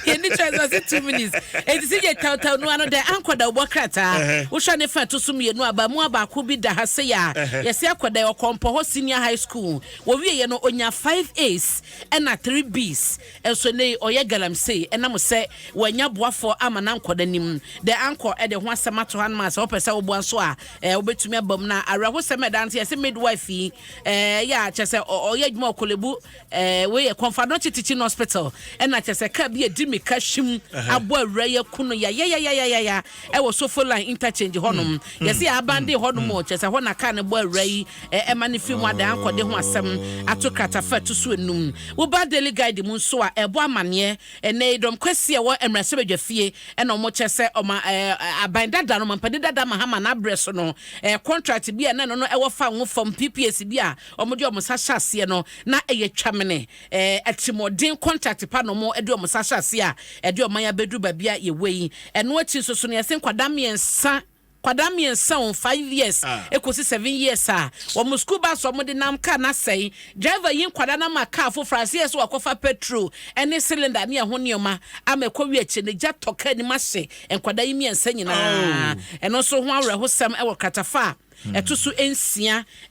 Yɛni kyerɛ sɛ ɔse 2 minutes, enti sɛ yɛ tawtaw no ano dɛ ankɔda wobɔ krataa wohwɛ ne fa ɛto so mmienu abamu baako bi da ha sɛ yɛ a yɛsɛ akɔda ɔkɔmpɔ hɔ Senior High School. Wɔwieɛ no, ɔnya 5 A's ɛna 3 B's. Ɛnso ne ɔyɛ galamsey ɛnam sɛ wɔanya boafoɔ ama no ankɔda nim de ankɔ ɛde ho asɛm ato ha no ma sɛ wopɛ sɛ woboa nso a wobɛtumi aba mu. Na awerɛhosɛm ɛda nso, yɛsɛ midwife yi yɛ a kyɛ sɛ ɔyɛ adwuma ɔkɔlebu wei yɛ Komfo Anokye Teaching Hospital, ɛna kyɛ sɛ kaa bi adi mika hwim abɔ awura yi aku no yayayayayaya ɛwɔ Sofo Line Interchange hɔnom. Yɛsɛ yɛ abande hɔnom o, kyɛ sɛ hɔ na kaa no bɔ awura yi ɛma ne fi mu ada ankɔde ho asɛm ato kratafa to so enum. Woba Daily Guide mu nso a, ɛbɔ amanneɛ ɛnɛ dɔm kwasi a ɛwɔ mmarahyɛbadwa fie ɛna ɔmo kyɛ sɛ ɔma aban dada no, mampanin dada Mahama n'abrɛ so no, contract bi a na ɛno no ɛwɔ fa ho fam PPS bi a ɔmo de ɔmo nsa hyɛ aseɛ no na ɛyɛ twamene ɛtìmɔden contract pa na ɔmo de ɔmo nsa hyɛ aseɛ a ɛde ɔman abɛduru baabi a yɛwɔ yi. Ɛno akyi nso so no, yɛsɛ nkwadaa mmiɛnsa wɔn 5 years ekosi 7 years a wɔn school bus wɔn de nam car n'asɛe, driver yi nkwadaa nam a car foforɔ ase yɛ sɛ wakɔfa petrol ɛne cylinder ne ɛho nneɛma ama ɛkɔ wi akyire ne gya tɔ car nim ahye nkwadaa yi mmiɛnsa nyinaa. Ɛno nso ho awerɛhosɛm ɛwɔ kratafa a ɛto so 6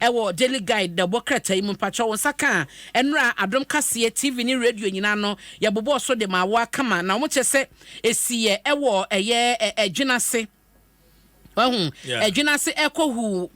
ɛwɔ Daily Guide dɛbɔ krataa yi mu. Mpakyɛ wɔn nsa ka a, ɛnura Adom Kaseɛ TV ne radio nyinaa no yɛbobɔ so de ma awoa kama na wɔn kyɛ sɛ esi yɛ ɛwɔ ɛyɛ ɛdwena ase wahu ɛdwena ase ɛkɔ hu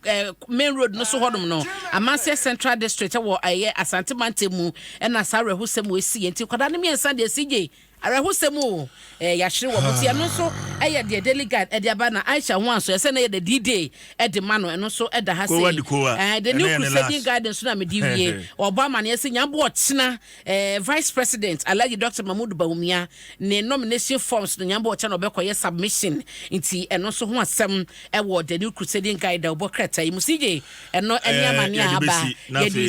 main road no so hɔnom no, Amanseɛ Central District ɛwɔ ɛyɛ Asante Mante mu, ɛna saa awerɛhosɛm wɔ esi yɛn. Nti nkwadaa no mmiɛnsa deɛ si gye awerɛhosɛm o, yɛahyere wɔ mo ti. Ɛno nso ɛyɛ deɛ Daily Guide ɛde aba. Na Aisha ho anso ɛsɛ na yɛ the D-Day ɛde ma no, ɛno nso ɛda ha. Kowa sei di kowa. The New Ɛno yɛ ne Crusading last. Garden nso na mede wie. Ɔbɔ amaneɛ sɛ nyambo ɔkyena Vice President Alhaji Dr Mahmood Bawumia ne nomination forms no, nyambo ɔkyena na ɔbɛkɔyɛ submission. Nti ɛno nso ho asɛm ɛwɔ The New Crusading Guide a ɔbɔ krataa yi mu. CJ, ɛno ɛne Eh, amaneɛ a yɛde aba bɛsi, na yɛde afei